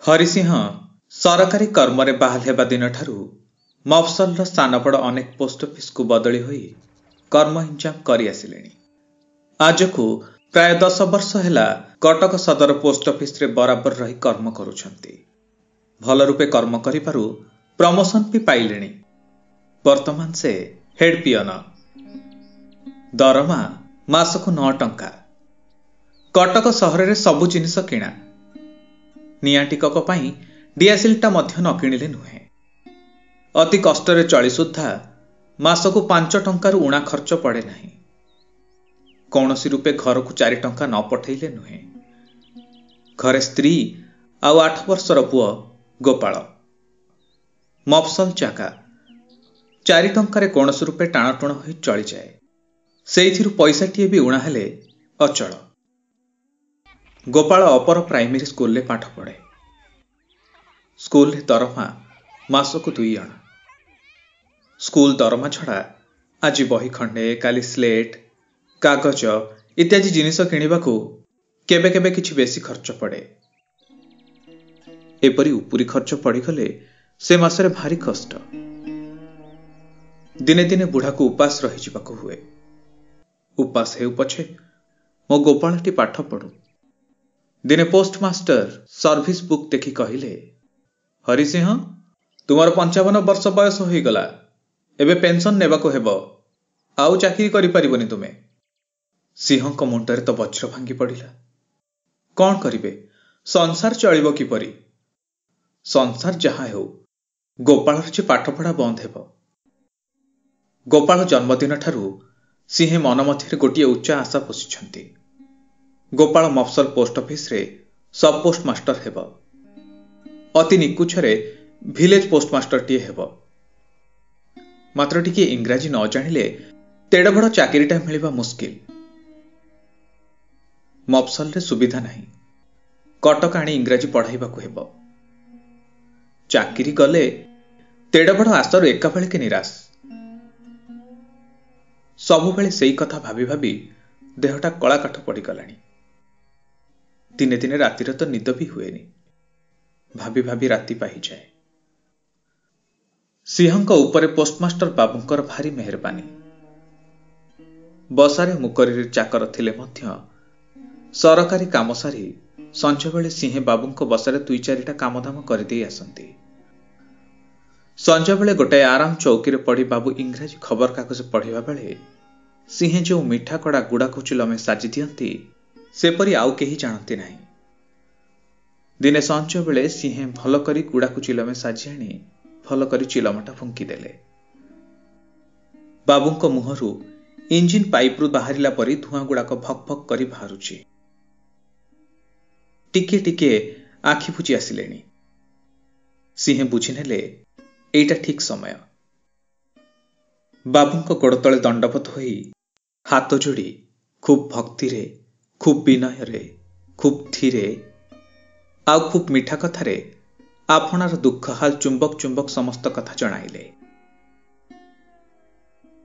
ହରିସିଂହ ସରକାରୀ କର୍ମରେ ବାହାଲ ହେବା ଦିନଠାରୁ ମଫସଲର ସାନବଡ଼ ଅନେକ ପୋଷ୍ଟ ଅଫିସକୁ ବଦଳି ହୋଇ କର୍ମ ଇଞ୍ଜାମ କରି ଆସିଲେଣି। ଆଜକୁ ପ୍ରାୟ 10 ବର୍ଷ ହେଲା କଟକ ସଦର ପୋଷ୍ଟ ଅଫିସରେ ବରାବର ରହି କର୍ମ କରୁଛନ୍ତି। ଭଲ ରୂପେ କର୍ମ କରିବାରୁ ପ୍ରମୋସନ ବି ପାଇଲେଣି। ବର୍ତ୍ତମାନ ସେ ହେଡ୍ ପିଅନ। ଦରମା ମାସକୁ 9 ଟଙ୍କା। କଟକ ସହରରେ ସବୁ ଜିନିଷ କିଣା। ନିଆଁ ଟିକକ ପାଇଁ ଡିଆସିଲଟା ମଧ୍ୟ ନ କିଣିଲେ ନୁହେଁ। ଅତି କଷ୍ଟରେ ଚଳି ସୁଦ୍ଧା ମାସକୁ 5 ଟଙ୍କାରୁ ଉଣା ଖର୍ଚ୍ଚ ପଡ଼େ ନାହିଁ। କୌଣସି ରୂପେ ଘରକୁ 4 ଟଙ୍କା ନ ପଠେଇଲେ ନୁହେଁ। ଘରେ ସ୍ତ୍ରୀ ଆଉ 8 ବର୍ଷର ପୁଅ ଗୋପାଳ। ମଫସଲ ଜାଗା, 4 ଟଙ୍କାରେ କୌଣସି ରୂପେ ଟାଣଟୁଣ ହୋଇ ଚଳିଯାଏ। ସେଇଥିରୁ ପଇସାଟିଏ ବି ଉଣା ହେଲେ ଅଚଳ। ଗୋପାଳ ଅପର ପ୍ରାଇମେରୀ ସ୍କୁଲରେ ପାଠ ପଢ଼େ। ସ୍କୁଲରେ ଦରମା ମାସକୁ 2 ଅଣା। ସ୍କୁଲ ଦରମା ଛଡ଼ା ଆଜି ବହି ଖଣ୍ଡେ, କାଲି ସ୍ଲେଟ୍, କାଗଜ ଇତ୍ୟାଦି ଜିନିଷ କିଣିବାକୁ କେବେ କେବେ କିଛି ବେଶୀ ଖର୍ଚ୍ଚ ପଡ଼େ। ଏପରି ଉପୁରି ଖର୍ଚ୍ଚ ପଡ଼ିଗଲେ ସେ ମାସରେ ଭାରି କଷ୍ଟ। ଦିନେ ଦିନେ ବୁଢ଼ାକୁ ଉପାସ ରହିଯିବାକୁ ହୁଏ। ଉପାସ ହେଉ ପଛେ ମୋ ଗୋପାଳଟି ପାଠ ପଢ଼ୁ। ଦିନେ ପୋଷ୍ଟମାଷ୍ଟର ସର୍ଭିସ ବୁକ୍ ଦେଖି କହିଲେ, ହରିସିଂହ, ତୁମର 55 ବର୍ଷ ବୟସ ହୋଇଗଲା। ଏବେ ପେନସନ ନେବାକୁ ହେବ। ଆଉ ଚାକିରି କରିପାରିବନି ତୁମେ। ସିଂହଙ୍କ ମୁଣ୍ଡରେ ତ ବଜ୍ର ଭାଙ୍ଗି ପଡ଼ିଲା। କଣ କରିବେ? ସଂସାର ଚଳିବ କିପରି? ସଂସାର ଯାହା ହେଉ, ଗୋପାଳର ଯେ ପାଠପଢ଼ା ବନ୍ଦ ହେବ। ଗୋପାଳ ଜନ୍ମଦିନଠାରୁ ସିଂହେ ମନ ମଧ୍ୟରେ ଗୋଟିଏ ଉଚ୍ଚ ଆଶା ପୋଷିଛନ୍ତି। ଗୋପାଳ ମଫସଲ ପୋଷ୍ଟ ଅଫିସରେ ସବ୍ ପୋଷ୍ଟମାଷ୍ଟର ହେବ। ଅତି ନିକୁଛରେ ଭିଲେଜ ପୋଷ୍ଟମାଷ୍ଟରଟିଏ ହେବ। ମାତ୍ର ଟିକିଏ ଇଂରାଜୀ ନ ଜାଣିଲେ ତେଡ଼େ ବଡ଼ ଚାକିରିଟା ମିଳିବା ମୁସ୍କିଲ। ମଫସଲରେ ସୁବିଧା ନାହିଁ। କଟକ ଆଣି ଇଂରାଜୀ ପଢ଼ାଇବାକୁ ହେବ। ଚାକିରି ଗଲେ ତେଡ଼େ ବଡ଼ ଆଶାରୁ ଏକାବେଳେକେ ନିରାଶ। ସବୁବେଳେ ସେଇ କଥା ଭାବି ଭାବି ଦେହଟା କଳାକାଠ ପଡ଼ିଗଲାଣି। ଦିନେ ଦିନେ ରାତିରେ ତ ନିଦ ବି ହୁଏନି। ଭାବି ଭାବି ରାତି ପାହିଯାଏ। ସିଂହଙ୍କ ଉପରେ ପୋଷ୍ଟମାଷ୍ଟର ବାବୁଙ୍କର ଭାରି ମେହରବାନୀ। ବସାରେ ମୁକରିରେ ଚାକର ଥିଲେ ମଧ୍ୟ ସରକାରୀ କାମ ସାରି ସଞ୍ଜବେଳେ ସିଂହେ ବାବୁଙ୍କ ବସାରେ 2 4ଟା କାମଦାମ କରିଦେଇ ଆସନ୍ତି। ସଞ୍ଜବେଳେ ଗୋଟାଏ ଆରାମ ଚୌକିରେ ପଡ଼ି ବାବୁ ଇଂରାଜୀ ଖବରକାଗଜ ପଢ଼ିବା ବେଳେ ସିଂହେ ଯେଉଁ ମିଠା କଡ଼ା ଗୁଡ଼ାଖୁ ଚିଲମେ ସାଜି ଦିଅନ୍ତି, ସେପରି ଆଉ କେହି ଜାଣନ୍ତି ନାହିଁ। ଦିନେ ସଞ୍ଜବେଳେ ସିଂହେ ଭଲ କରି ଗୁଡ଼ାଖୁ ଚିଲମେ ସାଜି ଆଣି ଭଲ କରି ଚିଲମଟା ଫୁଙ୍କିଦେଲେ। ବାବୁଙ୍କ ମୁହଁରୁ ଇଞ୍ଜିନ୍ ପାଇପ୍ରୁ ବାହାରିଲା ପରି ଧୂଆଁ ଗୁଡ଼ାକ ଭକ୍ ଭକ୍ କରି ବାହାରୁଛି। ଟିକେ ଟିକେ ଆଖି ବୁଜି ଆସିଲେଣି। ସିଂହେ ବୁଝିନେଲେ ଏଇଟା ଠିକ୍ ସମୟ। ବାବୁଙ୍କ ଗୋଡ଼ ତଳେ ଦଣ୍ଡବତ ହୋଇ ହାତ ଯୋଡ଼ି ଖୁବ୍ ଭକ୍ତିରେ, ଖୁବ୍ ବିନୟରେ, ଖୁବ୍ ଧୀରେ ଆଉ ଖୁବ୍ ମିଠା କଥାରେ ଆପଣାର ଦୁଃଖ ହାଲ ଚୁମ୍ବକ ଚୁମ୍ବକ ସମସ୍ତ କଥା ଜଣାଇଲେ।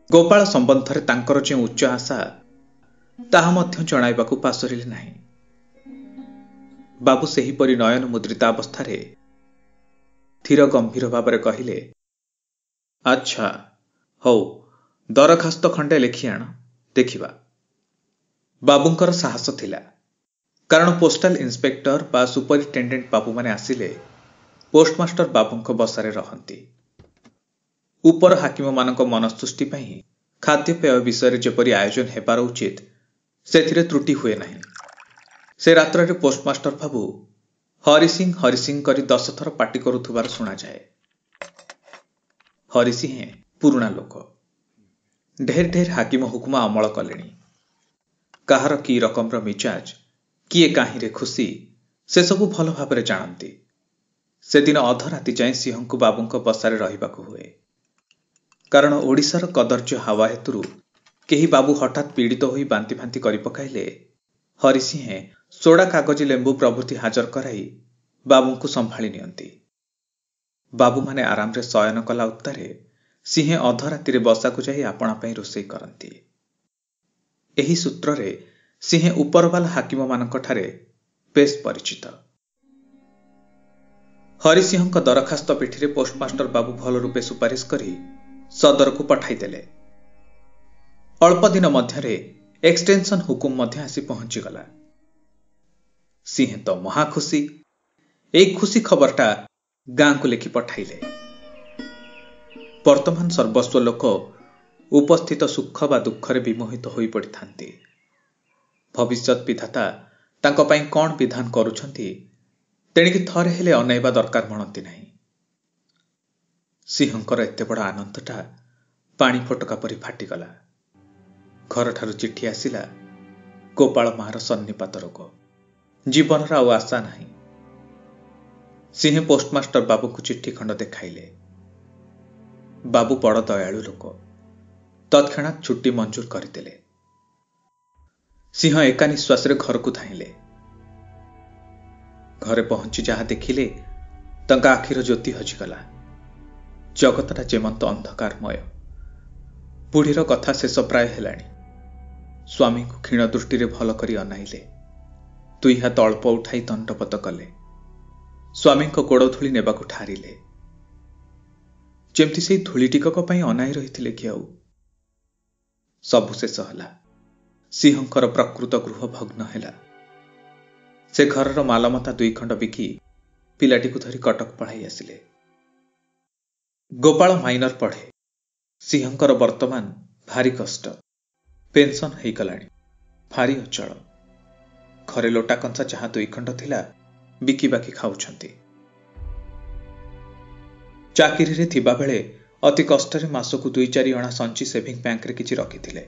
ଗୋପାଳ ସମ୍ବନ୍ଧରେ ତାଙ୍କର ଯେଉଁ ଉଚ୍ଚ ଆଶା, ତାହା ମଧ୍ୟ ଜଣାଇବାକୁ ପାସୋରିଲେ ନାହିଁ। ବାବୁ ସେହିପରି ନୟନ ମୁଦ୍ରିତା ଅବସ୍ଥାରେ ଧୀର ଗମ୍ଭୀର ଭାବରେ କହିଲେ, ଆଚ୍ଛା ହଉ, ଦରଖାସ୍ତ ଖଣ୍ଡେ ଲେଖି ଆଣ, ଦେଖିବା। ବାବୁଙ୍କର ସାହସ ଥିଲା, କାରଣ ପୋଷ୍ଟାଲ ଇନ୍ସପେକ୍ଟର ବା ସୁପରିଟେଣ୍ଡେଣ୍ଟ ବାବୁମାନେ ଆସିଲେ ପୋଷ୍ଟମାଷ୍ଟର ବାବୁଙ୍କ ବସାରେ ରହନ୍ତି। ଉପର ହାକିମମାନଙ୍କ ମନସ୍ତୁଷ୍ଟି ପାଇଁ ଖାଦ୍ୟପେୟ ବିଷୟରେ ଯେପରି ଆୟୋଜନ ହେବାର ଉଚିତ, ସେଥିରେ ତ୍ରୁଟି ହୁଏ ନାହିଁ। ସେ ରାତ୍ରରେ ପୋଷ୍ଟମାଷ୍ଟର ବାବୁ ହରିସିଂ ହରିସିଂ କରି 10 ଥର ପାଟି କରୁଥିବାର ଶୁଣାଯାଏ। ହରିସିଂହେ ପୁରୁଣା ଲୋକ, ଢେର ଢେର ହାକିମ ହୁକୁମା ଅମଳ କଲେଣି। କାହାର କି ରକମର ମିଜାଜ, କିଏ କାହିଁରେ ଖୁସି, ସେସବୁ ଭଲ ଭାବରେ ଜାଣନ୍ତି। ସେଦିନ ଅଧରାତି ଯାଏଁ ସିଂହଙ୍କୁ ବାବୁଙ୍କ ବସାରେ ରହିବାକୁ ହୁଏ। କାରଣ ଓଡ଼ିଶାର କଦର୍ଯ୍ୟ ହାୱା ହେତୁରୁ କେହି ବାବୁ ହଠାତ୍ ପୀଡ଼ିତ ହୋଇ ବାନ୍ତି ଫାନ୍ତି କରି ପକାଇଲେ ହରିସିଂହେ ସୋଡ଼ା କାଗଜ ଲେମ୍ବୁ ପ୍ରଭୃତି ହାଜର କରାଇ ବାବୁଙ୍କୁ ସମ୍ଭାଳି ନିଅନ୍ତି। ବାବୁମାନେ ଆରାମରେ ଶୟନ କଲା ଉତ୍ତାରେ ସିଂହେ ଅଧରାତିରେ ବସାକୁ ଯାଇ ଆପଣା ପାଇଁ ରୋଷେଇ କରନ୍ତି। ଏହି ସୂତ୍ରରେ ସିଂହେ ଉପରବାଲା ହାକିମମାନଙ୍କଠାରେ ବେଶ୍ ପରିଚିତ। ହରିସିଂହଙ୍କ ଦରଖାସ୍ତ ପିଠିରେ ପୋଷ୍ଟମାଷ୍ଟର ବାବୁ ଭଲ ରୂପେ ସୁପାରିଶ କରି ସଦରକୁ ପଠାଇଦେଲେ। ଅଳ୍ପ ଦିନ ମଧ୍ୟରେ ଏକ୍ସଟେନସନ ହୁକୁମ ମଧ୍ୟ ଆସି ପହଞ୍ଚିଗଲା। ସିଂହେ ତ ମହା ଖୁସି। ଏଇ ଖୁସି ଖବରଟା ଗାଁକୁ ଲେଖି ପଠାଇଲେ। ବର୍ତ୍ତମାନ ସର୍ବସ୍ୱ ଲୋକ ଉପସ୍ଥିତ ସୁଖ ବା ଦୁଃଖରେ ବିମୋହିତ ହୋଇପଡ଼ିଥାନ୍ତି। ଭବିଷ୍ୟତ ବିଧାତା ତାଙ୍କ ପାଇଁ କ'ଣ ବିଧାନ କରୁଛନ୍ତି ତେଣିକି ଥରେ ହେଲେ ଅନାଇବା ଦରକାର ମଣନ୍ତି ନାହିଁ। ସିଂହଙ୍କର ଏତେ ବଡ଼ ଆନନ୍ଦଟା ପାଣି ଫୋଟକା ପରି ଫାଟିଗଲା। ଘରଠାରୁ ଚିଠି ଆସିଲା, ଗୋପାଳ ମାର ସନ୍ନିପାତ ରୋଗ, ଜୀବନର ଆଉ ଆଶା ନାହିଁ। ସିଂହେ ପୋଷ୍ଟମାଷ୍ଟର ବାବୁଙ୍କୁ ଚିଠି ଖଣ୍ଡ ଦେଖାଇଲେ। ବାବୁ ବଡ଼ ଦୟାଳୁ ଲୋକ, ତତ୍କ୍ଷଣାତ୍ ଛୁଟି ମଞ୍ଜୁର କରିଦେଲେ। ସିଂହ ଏକା ନିଶ୍ୱାସରେ ଘରକୁ ଧାଇଁଲେ। ଘରେ ପହଞ୍ଚି ଯାହା ଦେଖିଲେ ତାଙ୍କ ଆଖିର ଜ୍ୟୋତି ହଜିଗଲା। ଜଗତଟା ଯେମନ୍ତ ଅନ୍ଧକାରମୟ। ବୁଢ଼ୀର କଥା ଶେଷ ପ୍ରାୟ ହେଲାଣି। ସ୍ୱାମୀଙ୍କୁ କ୍ଷୀଣ ଦୃଷ୍ଟିରେ ଭଲ କରି ଅନାଇଲେ। ଦୁଇ ହାତ ଅଳ୍ପ ଉଠାଇ ଦଣ୍ଡବତ କଲେ। ସ୍ୱାମୀଙ୍କ ଗୋଡ଼ ଧୂଳି ନେବାକୁ ଠାରିଲେ। ଯେମିତି ସେଇ ଧୂଳି ଟିକକ ପାଇଁ ଅନାଇ ରହିଥିଲେ କି ଆଉ। ସବୁ ଶେଷ ହେଲା। ସିଂହଙ୍କର ପ୍ରକୃତ ଗୃହ ଭଗ୍ନ ହେଲା। ସେ ଘରର ମାଲମତା ଦୁଇ ଖଣ୍ଡ ବିକି ପିଲାଟିକୁ ଧରି କଟକ ପଳାଇ ଆସିଲେ। ଗୋପାଳ ମାଇନର ପଢ଼େ। ସିଂହଙ୍କର ବର୍ତ୍ତମାନ ଭାରି କଷ୍ଟ। ପେନସନ ହେଇଗଲାଣି, ଭାରି ଅଚଳ। ଘରେ ଲୋଟା କଂସା ଯାହା ଦୁଇ ଖଣ୍ଡ ଥିଲା ବିକିବାକି ଖାଉଛନ୍ତି। ଚାକିରିରେ ଥିବାବେଳେ ଅତି କଷ୍ଟରେ ମାସକୁ 2-4 ଅଣା ସଞ୍ଚି ସେଭିଂ ବ୍ୟାଙ୍କରେ କିଛି ରଖିଥିଲେ।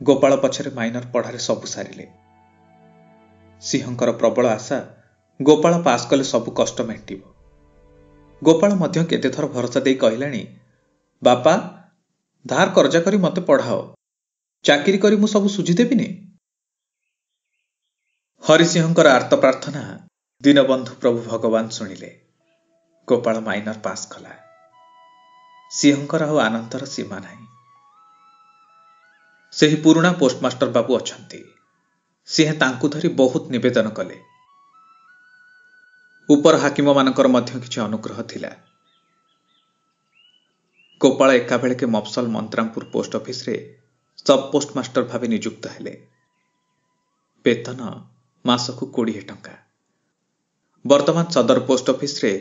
ଗୋପାଳ ପଛରେ ମାଇନର ପଢ଼ାରେ ସବୁ ସାରିଲେ। ସିଂହଙ୍କର ପ୍ରବଳ ଆଶା ଗୋପାଳ ପାସ୍ କଲେ ସବୁ କଷ୍ଟ ମେଣ୍ଟିବ। ଗୋପାଳ ମଧ୍ୟ କେତେଥର ଭରସା ଦେଇ କହିଲାଣି, ବାପା ଧାର କରଜା କରି ମୋତେ ପଢ଼ାଅ, ଚାକିରି କରି ମୁଁ ସବୁ ସୁଝିଦେବିନି। ହରିସିଂହଙ୍କର ଆର୍ତ୍ତ ପ୍ରାର୍ଥନା ଦୀନବନ୍ଧୁ ପ୍ରଭୁ ଭଗବାନ ଶୁଣିଲେ। ଗୋପାଳ ମାଇନର ପାସ୍ କଲା। ସିଂହଙ୍କର ଆଉ ଆନନ୍ଦର ସୀମା ନାହିଁ। ସେହି ପୁରୁଣା ପୋଷ୍ଟମାଷ୍ଟର ବାବୁ ଅଛନ୍ତି। ସିଂହ ତାଙ୍କୁ ଧରି ବହୁତ ନିବେଦନ କଲେ। ଉପର ହାକିମମାନଙ୍କର ମଧ୍ୟ କିଛି ଅନୁଗ୍ରହ ଥିଲା। ଗୋପାଳ ଏକାବେଳେକେ ମଫସଲ ମନ୍ତ୍ରାମପୁର ପୋଷ୍ଟ ଅଫିସରେ ସବ୍ ପୋଷ୍ଟମାଷ୍ଟର ଭାବେ ନିଯୁକ୍ତ ହେଲେ। ବେତନ ମାସକୁ 20 ଟଙ୍କା। ବର୍ତ୍ତମାନ ସଦର ପୋଷ୍ଟ ଅଫିସରେ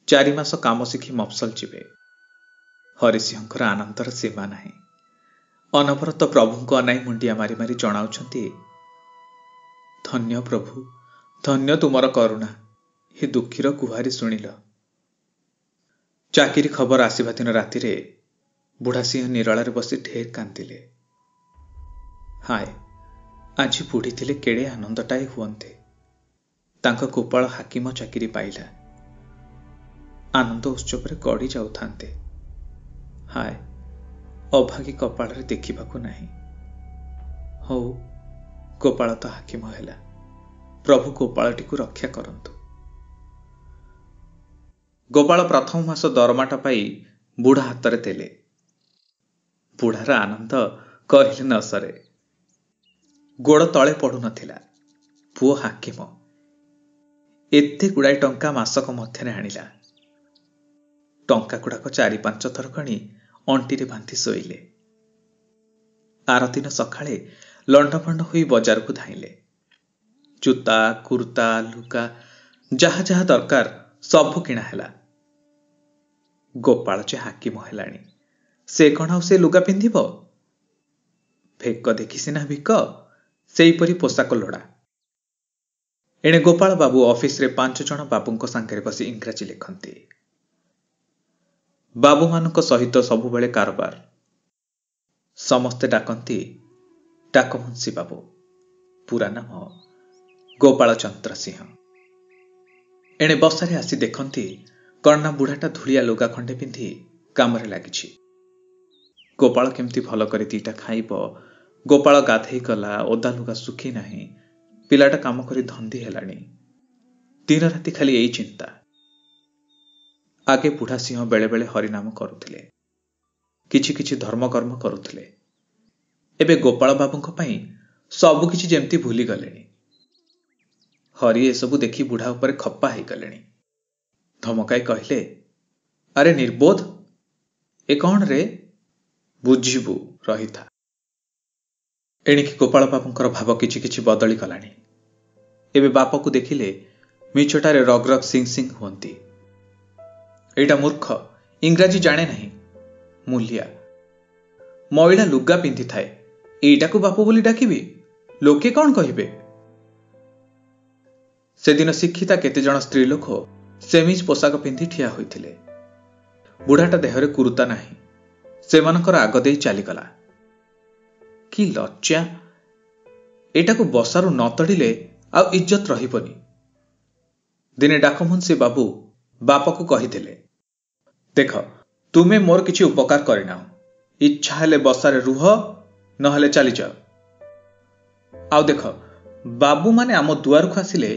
4 ମାସ କାମ ଶିଖି ମଫସଲ ଯିବେ। ହରିସିଂହଙ୍କର ଆନନ୍ଦର ସୀମା ନାହିଁ। ଅନବରତ ପ୍ରଭୁଙ୍କୁ ଅନାଇ ମୁଣ୍ଡିଆ ମାରି ମାରି ଜଣାଉଛନ୍ତି, ଧନ୍ୟ ପ୍ରଭୁ, ଧନ୍ୟ ତୁମର କରୁଣା, ହେ ଦୁଃଖୀର ଗୁହାରି ଶୁଣିଲ। ଚାକିରି ଖବର ଆସିବା ଦିନ ରାତିରେ ବୁଢ଼ା ସିଂହ ନିରଳାରେ ବସି ଢେର କାନ୍ଦିଲେ। ହାୟ, ଆଜି ବୁଢ଼ୀ ଥିଲେ କେଡ଼େ ଆନନ୍ଦଟାଏ ହୁଅନ୍ତେ। ତାଙ୍କ ଗୋପାଳ ହାକିମ ଚାକିରି ପାଇଲା, ଆନନ୍ଦ ଉତ୍ସବରେ ଗଡ଼ି ଯାଉଥାନ୍ତେ। ହାୟ, ଅଭାଗୀ କପାଳରେ ଦେଖିବାକୁ ନାହିଁ। ହଉ, ଗୋପାଳ ତ ହାକିମ ହେଲା, ପ୍ରଭୁ ଗୋପାଳଟିକୁ ରକ୍ଷା କରନ୍ତୁ। ଗୋପାଳ ପ୍ରଥମ ମାସ ଦରମାଟା ପାଇ ବୁଢ଼ା ହାତରେ ଦେଲେ। ବୁଢ଼ାର ଆନନ୍ଦ କହିଲେ ନ ସରେ। ଗୋଡ଼ ତଳେ ପଡ଼ୁନଥିଲା। ପୁଅ ହାକିମ ଏତେ ଗୁଡ଼ାଏ ଟଙ୍କା ମାସକ ମଧ୍ୟରେ ଆଣିଲା। ଟଙ୍କା ଗୁଡ଼ାକ 4-5 ଥର ଗଣି ଅଣ୍ଟିରେ ବାନ୍ଧି ଶୋଇଲେ। ଆରଦିନ ସକାଳେ ଲଣ୍ଡଭଣ୍ଡ ହୋଇ ବଜାରକୁ ଧାଇଁଲେ। ଜୁତା, କୁର୍ତ୍ତା, ଲୁଗା ଯାହା ଯାହା ଦରକାର ସବୁ କିଣା ହେଲା। ଗୋପାଳ ଯେ ହାକିମ ହେଲାଣି, ସେ କଣ ଆଉ ସେ ଲୁଗା ପିନ୍ଧିବ? ଭେକ ଦେଖି ସିନା ଭିକ, ସେଇପରି ପୋଷାକ ଲୋଡ଼ା। ଏଣେ ଗୋପାଳ ବାବୁ ଅଫିସରେ 5 ଜଣ ବାବୁଙ୍କ ସାଙ୍ଗରେ ବସି ଇଂରାଜୀ ଲେଖନ୍ତି। ବାବୁମାନଙ୍କ ସହିତ ସବୁବେଳେ କାରବାର। ସମସ୍ତେ ଡାକନ୍ତି ଡାକମୁନ୍ସି ବାବୁ। ପୁରା ନାମ ଗୋପାଳ ଚନ୍ଦ୍ର ସିଂହ। ଏଣେ ବସାରେ ଆସି ଦେଖନ୍ତି କଣ ନା ବୁଢ଼ାଟା ଧୂଳିଆ ଲୁଗା ଖଣ୍ଡେ ପିନ୍ଧି କାମରେ ଲାଗିଛି। ଗୋପାଳ କେମିତି ଭଲ କରି ଦିଟା ଖାଇବ। ଗୋପାଳ ଗାଧେଇ ଗଲା, ଓଦା ଲୁଗା ଶୁଖି ନାହିଁ, ପିଲାଟା କାମ କରି ଧନ୍ଦି ହେଲାଣି। ଦିନ ରାତି ଖାଲି ଏଇ ଚିନ୍ତା। ଆଗେ ବୁଢ଼ା ସିଂହ ବେଳେବେଳେ ହରିନାମ କରୁଥିଲେ, କିଛି କିଛି ଧର୍ମକର୍ମ କରୁଥିଲେ। ଏବେ ଗୋପାଳ ବାବୁଙ୍କ ପାଇଁ ସବୁକିଛି ଯେମିତି ଭୁଲିଗଲେଣି। ହରି ଏସବୁ ଦେଖି ବୁଢ଼ା ଉପରେ ଖପ୍ପା ହେଇଗଲେଣି। ଧମକାଇ କହିଲେ, ଆରେ ନିର୍ବୋଧ, ଏ କଣ ରେ? ବୁଝିବୁ, ରହିଥା। ଏଣିକି ଗୋପାଳ ବାବୁଙ୍କର ଭାବ କିଛି କିଛି ବଦଳି ଗଲାଣି। ଏବେ ବାପକୁ ଦେଖିଲେ ମିଛଟାରେ ରଗ ରଗ ସିଂ ସିଂ ହୁଅନ୍ତି। ଏଇଟା ମୂର୍ଖ, ଇଂରାଜୀ ଜାଣେ ନାହିଁ, ମୂଲିଆ, ମଇଳା ଲୁଗା ପିନ୍ଧିଥାଏ, ଏଇଟାକୁ ବାପ ବୋଲି ଡାକିବି? ଲୋକେ କଣ କହିବେ? ସେଦିନ ଶିକ୍ଷିତା କେତେଜଣ ସ୍ତ୍ରୀ ଲୋକ ସେମିଜ ପୋଷାକ ପିନ୍ଧି ଠିଆ ହୋଇଥିଲେ। ବୁଢ଼ାଟା ଦେହରେ କୁରୁତା ନାହିଁ, ସେମାନଙ୍କର ଆଗ ଦେଇ ଚାଲିଗଲା। କି ଲଜ୍ଜା! ଏଇଟାକୁ ବସାରୁ ନ ତଡ଼ିଲେ ଆଉ ଇଜ୍ଜତ ରହିବନି। ଦିନେ ଡାକମୁନ୍ସି ବାବୁ ବାପକୁ କହିଥିଲେ, ଦେଖ, ତୁମେ ମୋର କିଛି ଉପକାର କରିନାହ, ଇଚ୍ଛା ହେଲେ ବସାରେ ରୁହ, ନହେଲେ ଚାଲିଯାଅ। ଆଉ ଦେଖ, ବାବୁମାନେ ଆମ ଦୁଆରକୁ ଆସିଲେ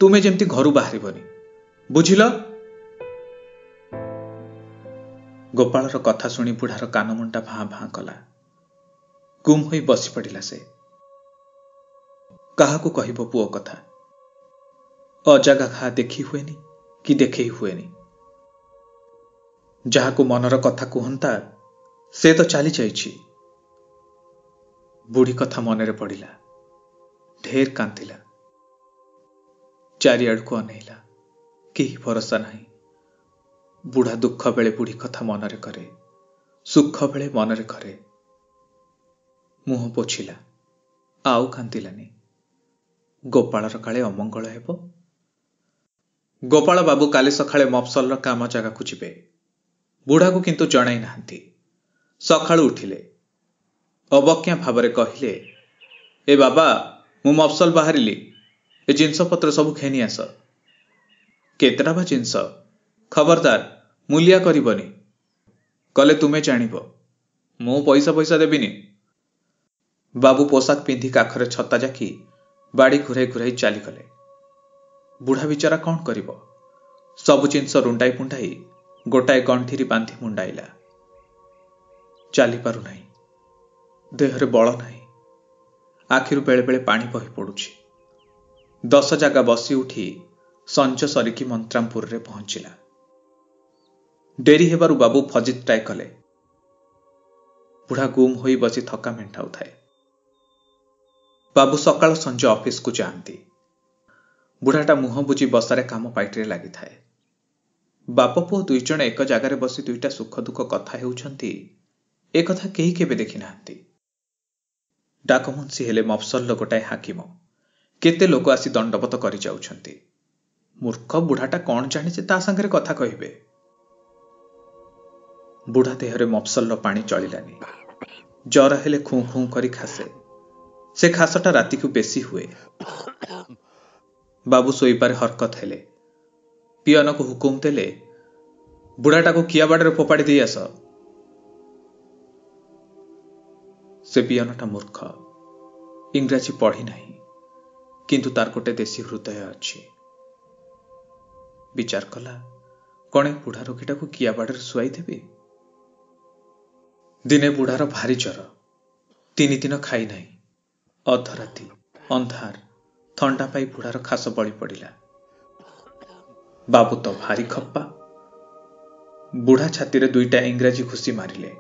ତୁମେ ଯେମିତି ଘରୁ ବାହାରିବନି, ବୁଝିଲ? ଗୋପାଳର କଥା ଶୁଣି ବୁଢ଼ାର କାନମୁଣ୍ଡା ଭାଁ ଭାଁ କଲା। ଗୁମ୍ ହୋଇ ବସି ପଡ଼ିଲା ସେ। କାହାକୁ କହିବ ପୁଅ କଥା? ଅଜାଗା ଘା ଦେଖି ହୁଏନି କି ଦେଖେଇ ହୁଏନି। ଯାହାକୁ ମନର କଥା କୁହନ୍ତା ସେ ତ ଚାଲିଯାଇଛି। ବୁଢ଼ୀ କଥା ମନରେ ପଡ଼ିଲା, ଢେର କାନ୍ଦିଲା। ଚାରିଆଡ଼କୁ ଅନେଇଲା, କେହି ଭରସା ନାହିଁ। ବୁଢ଼ା ଦୁଃଖ ବେଳେ ବୁଢ଼ୀ କଥା ମନରେ କରେ, ସୁଖ ବେଳେ ମନରେ କରେ। ମୁହଁ ପୋଛିଲା, ଆଉ କାନ୍ଦିଲାନି। ଗୋପାଳର କାଳେ ଅମଙ୍ଗଳ ହେବ। ଗୋପାଳ ବାବୁ କାଲି ସକାଳେ ମଫସଲର କାମ ଜାଗାକୁ ଯିବେ। ବୁଢ଼ାକୁ କିନ୍ତୁ ଜଣାଇ ନାହାନ୍ତି। ସକାଳୁ ଉଠିଲେ, ଅବଜ୍ଞା ଭାବରେ କହିଲେ, ଏ ବାବା, ମୁଁ ମଫସଲ ବାହାରିଲି, ଏ ଜିନିଷପତ୍ର ସବୁ ଘେନି ଆସ। କେତେଟା ବା ଜିନିଷ? ଖବରଦାର, ମୂଲିଆ କରିବନି, କଲେ ତୁମେ ଜାଣିବ। ମୁଁ ପଇସା ପଇସା ଦେବିନି। ବାବୁ ପୋଷାକ ପିନ୍ଧି କାଖରେ ଛତା ଜାକି ବାଡ଼ି ଘୁରାଇ ଘୁରାଇ ଚାଲିଗଲେ। ବୁଢ଼ା ବିଚାରା କଣ କରିବ? ସବୁ ଜିନିଷ ରୁଣ୍ଡାଇ ପୁଣ୍ଡାଇ ଗୋଟାଏ ଗଣ୍ଠିରି ବାନ୍ଧି ମୁଣ୍ଡାଇଲା। ଚାଲିପାରୁନାହିଁ, ଦେହରେ ବଳ ନାହିଁ, ଆଖିରୁ ବେଳେ ବେଳେ ପାଣି ବହି ପଡୁଛି। 10 ଜାଗା ବସି ଉଠି ସଞ୍ଜ ସରିକି ମନ୍ତ୍ରାମପୁରରେ ପହଞ୍ଚିଲା। ଡେରି ହେବାରୁ ବାବୁ ଫଜିତଟାଏ କଲେ। ବୁଢ଼ା ଗୁମ୍ ହୋଇ ବସି ଥକା ମେଣ୍ଟାଉଥାଏ। ବାବୁ ସକାଳ ସଞ୍ଜ ଅଫିସକୁ ଯାଆନ୍ତି। ବୁଢ଼ାଟା ମୁହଁ ବୁଜି ବସାରେ କାମ ପାଇଟିରେ ଲାଗିଥାଏ। ବାପ ପୁଅ ଦୁଇ ଜଣ ଏକ ଜାଗାରେ ବସି ଦୁଇଟା ସୁଖ ଦୁଃଖ କଥା ହେଉଛନ୍ତି, ଏ କଥା କେହି କେବେ ଦେଖିନାହାନ୍ତି। ଡାକମୁନ୍ସି ହେଲେ ମଫସଲର ଗୋଟାଏ ହାକିମ। କେତେ ଲୋକ ଆସି ଦଣ୍ଡବତ କରି ଯାଉଛନ୍ତି। ମୂର୍ଖ ବୁଢ଼ାଟା କଣ ଜାଣିছে ତା ସାଙ୍ଗରେ କଥା କହିବେ? ବୁଢ଼ା ଦେହରେ ମଫସଲର ପାଣି ଚଳିଲାନି। ଜର ହେଲେ ଖୁଁ ଖୁଁ କରି ଖାସେ। ସେ ଖାସଟା ରାତିକୁ ବେଶୀ ହୁଏ। ବାବୁ ଶୋଇବାରେ ହରକତ ହେଲେ। ପିଅନକୁ ହୁକୁମ ଦେଲେ, ବୁଢ଼ାଟାକୁ କିଆବାଡ଼ରେ ଫୋପାଡ଼ି ଦେଇ ଆସ। ସେ ପିଅନଟା ମୂର୍ଖ, ଇଂରାଜୀ ପଢ଼ି ନାହିଁ, କିନ୍ତୁ ତାର ଗୋଟେ ଦେଶୀ ହୃଦୟ ଅଛି। ବିଚାର କଲା, କଣ ଏ ବୁଢ଼ା ରୋଗୀଟାକୁ କିଆବାଡ଼ରେ ଶୁଆଇ ଦେବି? ଦିନେ ବୁଢ଼ାର ଭାରି ଜର, 3 ଦିନ ଖାଇ ନାହିଁ। ଅଧରାତି, ଅନ୍ଧାର, ଥଣ୍ଡା ପାଇ ବୁଢ଼ାର ଖାସ ବଳି ପଡ଼ିଲା। ବାବୁ ତ ଭାରି ଖପ୍ପା। ବୁଢ଼ା ଛାତିରେ 2ଟା ଇଂରାଜୀ ଘୁଷି ମାରିଲେ,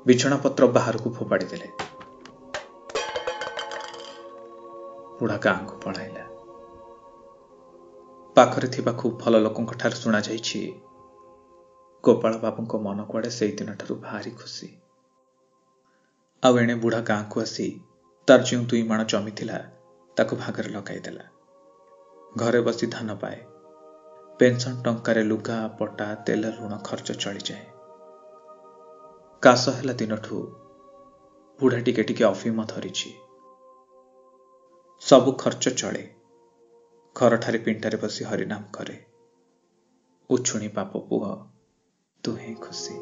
ବିଛଣାପତ୍ର ବାହାରକୁ ଫୋପାଡ଼ି ଦେଲେ। ବୁଢ଼ା ଗାଁକୁ ପଳାଇଲା। ପାଖରେ ଥିବା ଖୁବ୍ ଭଲ ଲୋକଙ୍କ ଠାରୁ ଶୁଣାଯାଇଛି, ଗୋପାଳ ବାବୁଙ୍କ ମନ କୁଆଡ଼େ ସେଇଦିନଠାରୁ ଭାରି ଖୁସି। ଆଉ ଏଣେ ବୁଢ଼ା ଗାଁକୁ ଆସି ତାର ଯେଉଁ 2 ମାଣ ଜମି ଥିଲା ତାକୁ ଭାଗରେ ଲଗାଇଦେଲା। ଘରେ ବସି ଧାନ ପାଏ। ପେନସନ ଟଙ୍କାରେ ଲୁଗା ପଟା ତେଲ ଲୁଣ ଖର୍ଚ୍ଚ ଚଳିଯାଏ। କାଶ ହେଲା ଦିନଠୁ ବୁଢ଼ା ଟିକେ ଟିକେ ଅଫିମ ଧରିଛି। ସବୁ ଖର୍ଚ୍ଚ ଚଳେ। ଘରଠାରେ ପିଣ୍ଟାରେ ବସି ହରିନାମ କରେ। ଉଛୁଣି ବାପ ପୁଅ ଦୁହେଁ ଖୁସି।